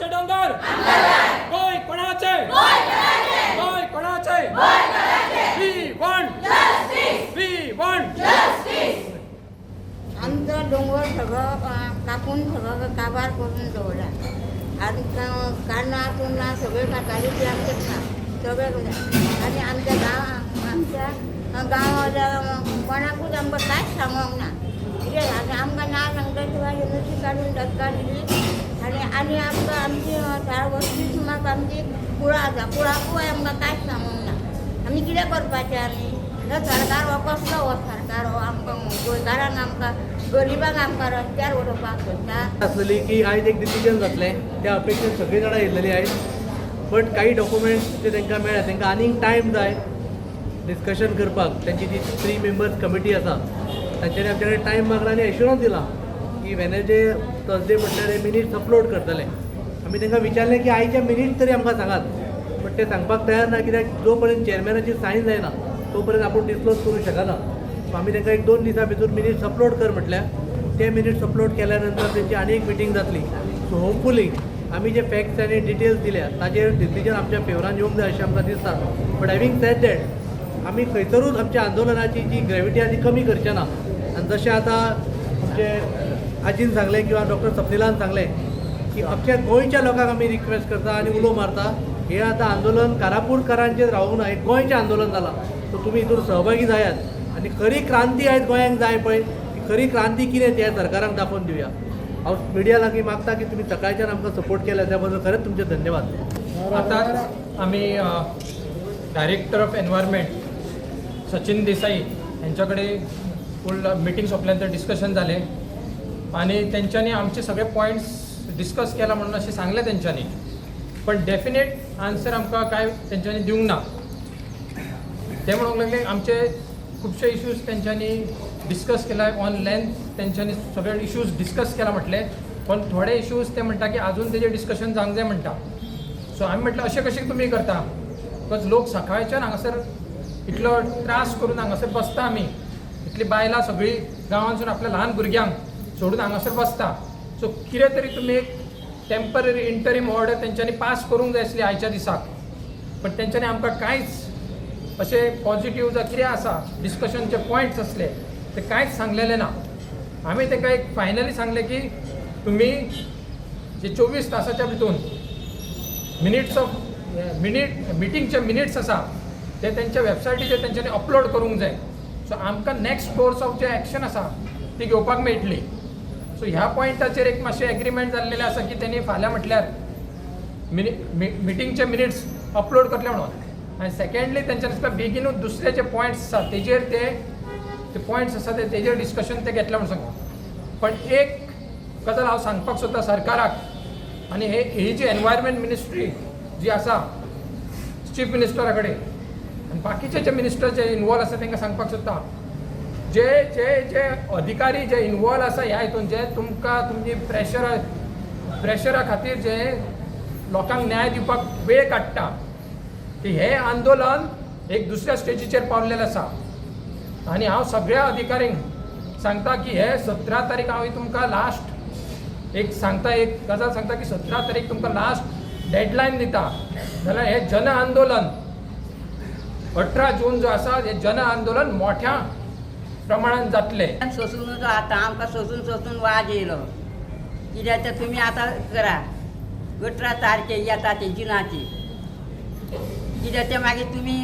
आमचे दोंगर. गोंय कोणाचे? गोंय कोणाचे? We want, we want. आमचो दोंगर सगळो कापून सगळो काबार करून दवरला आनी कान्नां चुन्नां सगळें खाताली ती आमचें खा सगळें करता. आनी आमच्या गांव, आमच्या गांवांतल्या कोणाकूच आमकां कांयच सांगोंक ना कितें. आनी आमकां ना सांगता शिवाय नुस्ती काडून दसका दिली. आनी आनी आमकां आमची वस्ती सुमार आमची कुळां आसा, कुळाकूय आमकां कांयच सांगूंक ना. आमी कितें करपाचें? आमी हो सरकार हो कसलो? हो सरकार हो आमकां गोंयकारांक, आमकां गरिबांक आमकां रस्त्यार उडोवपाक सोदता. आसलेली की आयज एक डिसिजन जातलें, त्या अपेक्षेन सगळीं जाणां येयल्लेली आयज. बट काही डॉक्युमेंट्स ते तांकां मेळ्ळे, तांकां आनीक टायम जाय डिस्कशन करपाक. तांची जी थ्री मेंबर्स कमिटी आसा, तांच्यांनी आमचे कडेन टायम मागला आनी एश्युरन्स दिला की वेनसडे, थर्सडे म्हटल्यार हे मिनिट्स अपलोड करतले. आमी तांकां विचारलें की आयचे मिनिट्स तरी आमकां सांगात, बट ते सांगपाक तयार ना, कित्याक जो पर्यंत चेअरमॅनाची सायन जायना तो पर्यंत आपूण डिस्क्लोज करूं शकना. सो आमी तांकां एक 2 दिसां भितर मिनिट्स अपलोड कर म्हटल्यार. ते मिनिट्स अपलोड केल्या नंतर तेंची आनी एक मिटींग जातली. सो होपफुली आमी जे फॅक्ट्स आनी डिटेल्स दिल्या ताजेर डिसिजन आमच्या फेवरान येवंक जाय अशें आमकां दिसता. बट हॅवींग सेड that, आमी खंयसरूच आमच्या आंदोलनाची जी ग्रेविटी आहा ती कमी करचे ना. आनी जशें आतां आमचे आजीन सांगलें किंवा डॉक्टर स्वप्निलान सांगलें की अख्ख्या गोंयच्या लोकांक आमी रिक्वेस्ट करता आनी उलो मारता, हें आतां आंदोलन कारापूरकारांचेर रावूंक ना, हें गोंयचें आंदोलन जालां. सो तुमी हितून सहभागी जायात आनी खरी क्रांती आयज गोंयांक जाय पळय, ती खरी क्रांती कितें तें सरकाराक दाखोवन दिवया. हांव मिडिया लागीं मागता की तुमी सकाळच्यान आमकां सपोर्ट केला, त्या बद्दल खरेंच तुमचें धन्यवाद. आतांच आमी director of environment Sachin Desai यांच्या कडेन फूल मिटींग सोंपल्या नंतर डिस्कशन जालें आनी तेंच्यांनी आमचे सगळे पॉयंट्स डिस्कस केला म्हणून अशें सांगलें तेंच्यांनी, पण डेफिनेट आन्सर आमकां कांय तेंच्यांनी दिवंक ना. ते म्हणूंक लागले आमचे खुबशे इश्यूज तेंच्यांनी डिस्कस केला, ऑन लेंथ तेंच्यांनी सगळे इश्यूज डिस्कस केला म्हटले, पण थोडे इश्यूज ते म्हणटा की आजून तेजेर डिस्कशन जावंक जाय म्हणटा. सो आमी म्हटलें, अशें कशें तुमी करता? Because लोक सकाळच्यान हांगासर इतलो त्रास करून हांगासर बसता. आमी इतली बायलां सगळीं गांवांतसून आपल्या ल्हान भुरग्यांक सोडून हांगासर बसता. सो कितें तरी तुमी एक टेंपररी इंटरीम ऑर्डर तेंच्यांनी पास करूंक जाय आसली आयच्या दिसाक, पण तेंच्यांनी आमकां कांयच अशें पॉझिटीव जावं कितें आसा डिस्कशनचे पॉयंट्स आसले ते कांयच सांगलेले ना. आमी तांकां एक फायनली सांगलें की तुमी जे 24 तासाच्या भितून मिनिट्स ऑफ मिनीट मिटिंगचे मिनिट्स आसा ते तेंच्या वेबसायटीचेर तेंच्यांनी अपलोड करूंक जाय, सो आमकां next course of J action आसा ती घेवपाक मेळटली. सो ह्या पॉयंटाचेर एक मातशें एग्रीमेंट जाल्लेलें आसा की तेणी फाल्यां म्हटल्यार मिटिंगचे मिनिट्स अपलोड करतले म्हणून. आनी सेकंडली, तेंच्यांनी दिसता बेगिनूच दुसरे जे पॉयंट्स आसा तेजेर, ते ते पॉयंट्स आसा ते तेजेर डिस्कशन ते घेतले म्हणून सांगता. पण एक गजाल हांव सांगपाक सोदता सरकाराक आनी हे ही जी एनवायरमेंट मिनिस्ट्री जी आसा चीफ मिनिस्टरा कडेन आनी बाकीचे जे मिनिस्टर जे इनवॉल्व आसा तांकां सांगपाक सोदता, जे जे जे अधिकारी जे इनवॉल्व आसा ह्या हितून, जे तुमकां तुमची प्रेशरा खातीर जे लोकांक न्याय दिवपाक वेळ काडटा, की हें आंदोलन एक दुसऱ्या स्टेजीचेर पावलेलें आसा. आनी हांव सगळ्या अधिकाऱ्यांक सांगता की हे 17 तारीख हांव तुमकां लास्ट एक सांगता, एक गजाल सांगता की 17 तारीख तुमकां लास्ट डेडलायन दिता, जाल्यार हें जन आंदोलन 18 जून जो आसा, हें जन आंदोलन मोठ्या प्रमाणान जातलें. सोसून आतां आमकां सोसून सोसून वाज येयलो. कित्याक तर तुमी आतां करा, 18 तारखेक येता ती जुनाची. कित्याक तें मागीर तुमी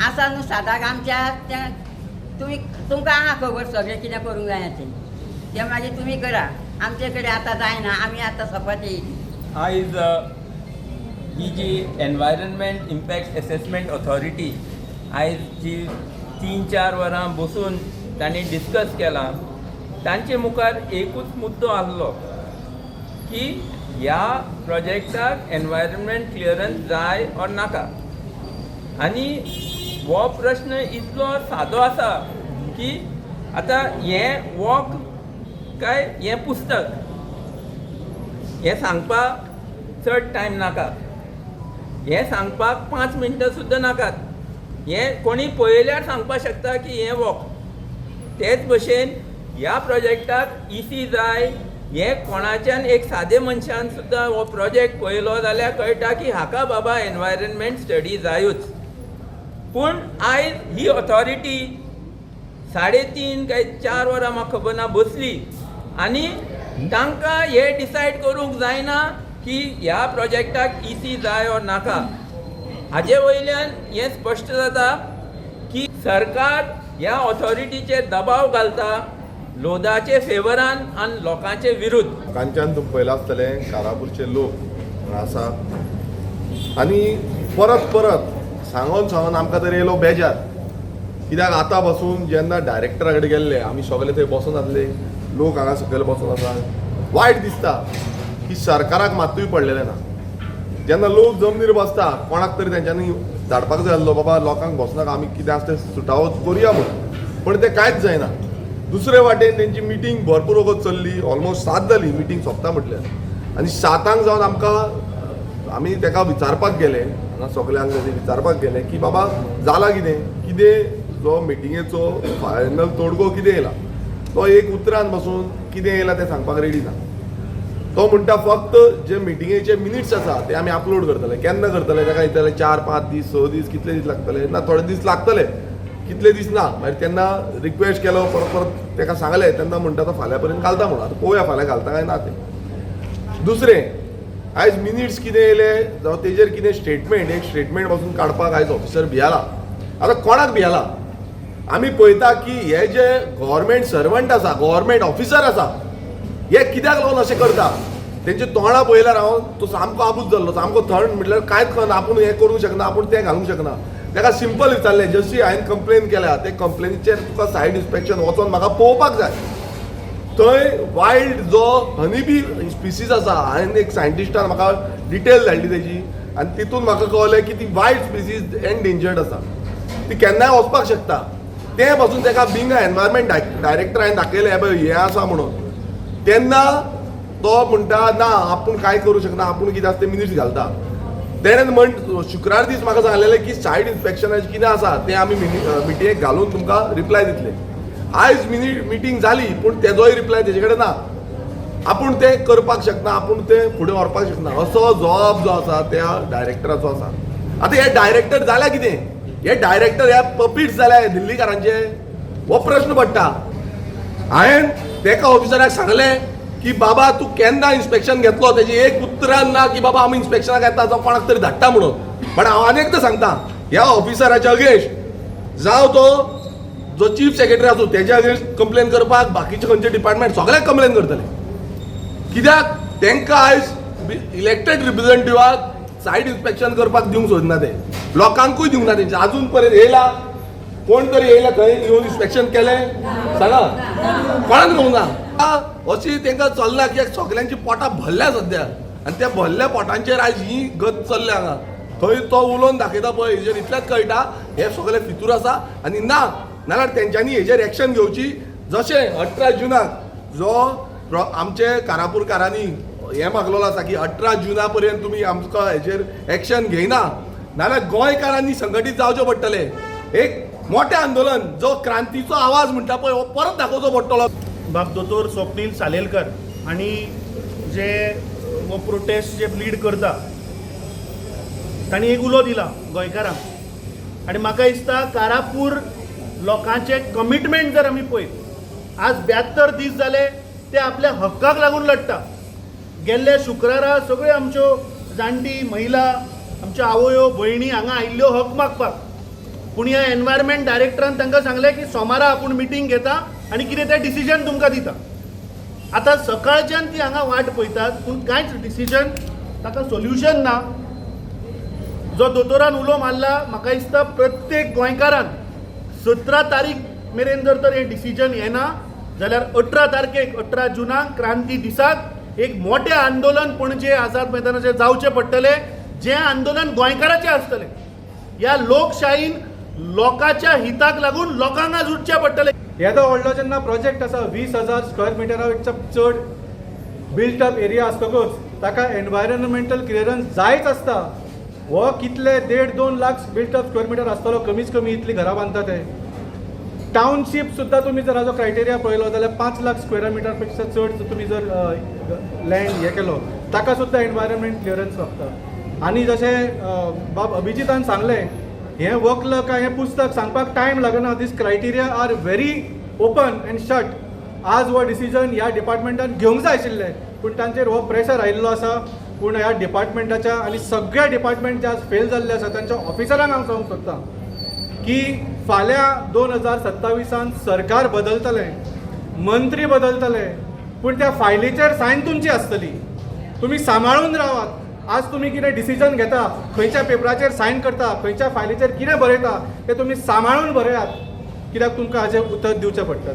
आसा न्हू सादाक आमच्या तें तुमी तुमकां आहा खबर सगळें कितें करूंक जाय तें. तें मागीर तुमी करा, आमचे कडेन आतां जायना. आमी आतां सोंपत येयली. आयज ही जी एनवायरमेंट इम्पॅक्ट एसेसमेंट ऑथॉरिटी आयज जी 3-4 वरां बसून तांणी डिस्कस केलां, तांचे मुखार एकूच मुद्दो आहलो की ह्या प्रोजेक्टाक एनवायरमेंट क्लियरन्स जाय ऑर नाका. आनी हो प्रश्न इतलो सादो आसा की आतां हें वॉक काय हें पुस्तक हें सांगपाक चड टायम नाका. हें सांगपाक 5 मिनटां सुद्दां नाकात. हें कोणी पळयल्यार सांगपाक शकता की हें वॉक. तेच भशेन ह्या प्रोजेक्टाक इसी जाय. हें कोणाच्यान एक सादे मनशान सुद्दां हो प्रोजेक्ट पळयलो जाल्यार कळटा की हाका बाबा एनवायरमेंट स्टडी जायूच. पूण आयज ही ऑथॉरिटी 3.5 काय 4 वरां म्हाका खबर ना बसली आनी तांकां हें डिसायड करूंक जायना की ह्या प्रोजेक्टाक इसी जाय or नाका. हाजे वयल्यान हें स्पश्ट जाता की सरकार ह्या ऑथॉरिटीचेर दबाव घालता लोदाचे फेवरान आनी लोकांचे विरुद्ध. लोकांच्यान तुमी पळयलां आसतलें, कारापूरचे लोक हांगा आसा आनी परत परत सांगोन सांगोन आमकां तर येयलो बेजार. कित्याक आतां पासून जेन्ना डायरेक्टरा कडेन गेल्ले आमी सगळे थंय बसून आसले, लोक हांगा सकयल बसून आसा. वायट दिसता की सरकाराक मात्तूय पडलेलें ना. जेन्ना लोक जमनीर बसता कोणाक तरी तेंच्यांनी धाडपाक जाय आसलो, बाबा लोकांक बसनाका, आमी कितें आसा तें सुटावो करुया म्हूण, पूण तें कांयच जायना. दुसरे वाटेन तेंची मिटींग भरपूर वगत चल्ली, ऑलमोस्ट 7 जाली मिटींग सोंपता म्हटल्यार, आनी 7 जावन आमकां आमी तेका विचारपाक गेले, हांगा सगल्यांक विचारपाक गेले की बाबा जाला कितें, कितें जो मिटिंगेचो फायनल तोडगो कितें येयला. तो एक उतरान बसून कितें येयला तें सांगपाक रेडी ना. तो म्हणटा फक्त जे मिटिंगेचे मिनिट्स आसा ते आमी अपलोड करतले. केन्ना करतले ताका विचारलें, 4 5 दीस 6 दीस कितले दीस लागतले, ना थोडे दीस लागतले, कितले दीस ना. मागीर तेन्ना रिक्वेस्ट केलो, परत परत ताका सांगलें, तेन्ना म्हणटा तो फाल्यां पर्यंत घालता म्हणून. आतां पळोवया फाल्यां घालता काय ना तें. दुसरें आयज मिनिट्स कितें येयले जावं तेजेर कितें स्टेटमेंट, एक स्टेटमेंट पासून काडपाक आयज ऑफिसर भियाला. आतां कोणाक भियाला आमी पळयता की हे जे गव्हर्मेंट सर्वंट आसा, गव्हर्मेंट ऑफिसर आसा, हे कित्याक लागून अशें करता. तेंचे तोंडां पळयल्यार हांव तो सामको आबूज जाल्लो, सामको थंड, म्हटल्यार कांयच कळना, आपूण हें करूंक शकना, आपूण तें घालूंक शकना. ताका सिंपल विचारलें, जशी हांवें कंप्लेन केल्या ते कंप्लेनीचेर तुका सायड इन्स्पेक्शन वचोन म्हाका पळोवपाक जाय. थंय वायल्ड जो हनी बी स्पिसीस आसा, हांवें एक सायंटिस्टान म्हाका डिटेल धाडली तेजी, आनी तितून म्हाका कळलें की ती वायल्ड स्पिसीस एनडेंजर्ड आसा, ती केन्नाय वचपाक शकता. तें पासून ताका बिंग एनवायरमेंट डायरेक्टर हांवें दाखयलें, हें पळय हें आसा म्हणून. तेन्ना तो म्हणटा ना आपूण कांय करूं शकना, आपूण कितें आसा तें मिनिट्स घालता. तेणें म्हण शुक्रार दीस म्हाका सांगलेलें की सायड इन्स्पेक्शनाचें कितें आसा तें आमी मिटिंगेक घालून तुमकां रिप्लाय दितले. आयज मिटींग जाली पूण तेजोय रिप्लाय तेजे कडेन ना. आपूण तें करपाक शकना, आपूण तें फुडें व्हरपाक शकना, असो जबाब जो आसा त्या डायरेक्टराचो आसा. आतां हे डायरेक्टर जाल्या कितें, हे डायरेक्टर हे पपीट्स जाल्या दिल्लीकारांचे, हो प्रश्न पडटा. हांवें तेका ऑफिसराक सांगलें की बाबा तूं केन्ना इन्स्पेक्शन घेतलो, तेजी एक उतरान ना की बाबा आमी इन्स्पेक्शनाक येता जावं कोणाक तरी धाडटा म्हणून. पण हांव आनी एकदां सांगता, ह्या ऑफिसराच्या अगेन्स्ट जावं तो जो चीफ सेक्रेटरी आसूं तेज्या अगेन्स्ट कंप्लेन करपाक, बाकीचे खंयचे डिपार्टमेंट सगळ्याक कंप्लेन करतले. कित्याक तांकां आयज इलेक्टेड रिप्रेझेंटेटिवाक सायड इन्स्पेक्शन करपाक दिवंक सोदना, ते लोकांकूय दिवंक ना. तेंचे अजून पर्यंत येयला कोण तरी येयला थंय येवन इन्स्पेक्शन केलें सांगा, कोणाक दिवंक ना. अशी तांकां चल्ला की सगल्यांची पोटां भरल्या सद्या, आनी त्या भरल्या पोटांचेर आयज ही गत चल्ल्या हांगा. थंय तो उलोवन दाखयता पळय, हेजेर इतलेंच कळटा हे सगळे फितूर आसा. आनी ना नाल्यार तेंच्यांनी हेजेर एक्शन घेवची. जशें 18 जुनाक जो आमचे कारापूरकारांनी हें मागलेलो आसा की 18 जुना पर्यंत तुमी आमकां हेजेर एक्शन घेयना नाल्यार गोंयकारांनी संघटीत जावचें पडटलें. एक मोठें आंदोलन, जो क्रांतीचो आवाज म्हणटा पळय, हो परत दाखोवचो पडटलो. बाब दोतोर स्वप्नील सालेलकर हांणी जे हो प्रोटेस्ट जे लीड करता तांणी एक उलो दिला गोंयकारांक, आनी म्हाका दिसता कारापूर लोकांचें कमिटमेंट जर आमी पळयत, आज 72 दीस जाले ते आपल्या हक्काक लागून लडटा. गेल्ल्या शुक्रारा सगळ्यो आमच्यो जाणटी महिला, आमच्यो आवयो भयणी हांगा आयिल्ल्यो हक मागपाक, पूण ह्या एनवायरमेंट डायरेक्टरान तांकां सांगलें की सोमारा आपूण मिटींग घेता आनी कितें तें डिसिजन तुमकां दिता. आतां सकाळच्यान ती हांगा वाट पळयतात पूण कांयच डिसिजन, ताका सोल्युशन ना. जो दोतोरान उलो मारला, म्हाका दिसता प्रत्येक गोंयकारान 17 तारीख मेरेन जर तर हें डिसिजन येना जाल्यार 18 तारखेक, 18 जुनाक क्रांती दिसाक एक मोठें आंदोलन पणजे आझाद मैदानाचेर जावचें पडटलें, जें आंदोलन गोंयकाराचें आसतलें. ह्या लोकशाहीन लोकांच्या हिताक लागून लोकांक आज उठचें पडटलें. येदो व्हडलो जेन्ना प्रोजेक्ट आसा, 20,000 स्क्वेअर मिटरा चड बिल्ट अप एरिया आसतकूच ताका एनवायरमेंटल क्लियरन्स जायच आसता. हो कितले 1.5-2 lakh built up square metre आसतलो, कमीच कमी इतली घरां बांदता ते. टावनशीप सुद्दां तुमी जर हाजो क्रायटेरिया पळयलो जाल्यार 5 लाख स्क्वेअर मिटर पेक्षा चड जर तुमी जर लँड हे केलो, ताका सुद्दां एनवायरमेंट क्लियरन्स लागता. आनी जशें बाब अभिजितान सांगलें, हें वक्ल काय हें पुस्तक सांगपाक टायम लागना. These criteria are very open and shut. आज हो डिसिजन ह्या डिपार्टमेंटान घेवंक जाय आशिल्लें, पूण तांचेर हो प्रेशर आयिल्लो आसा. पूण ह्या डिपार्टमेंटाच्या आनी सगळ्या डिपार्टमेंट जे आज फेल जाल्ले आसा तांच्या ऑफिसरांक हांव सांगूंक सोदतां की फाल्यां 2027आन सरकार बदलतलें, मंत्री बदलतले, पूण त्या फायलीचेर सायन तुमची आसतली. तुमी सांबाळून रावात. आज तुमी कितें डिसिजन घेता, खंयच्या पेपराचेर सायन करता, खंयच्या फायलीचेर कितें बरयता तें तुमी सांबाळून बरयात, कित्याक तुमकां हाजें उतर दिवचें पडटलें.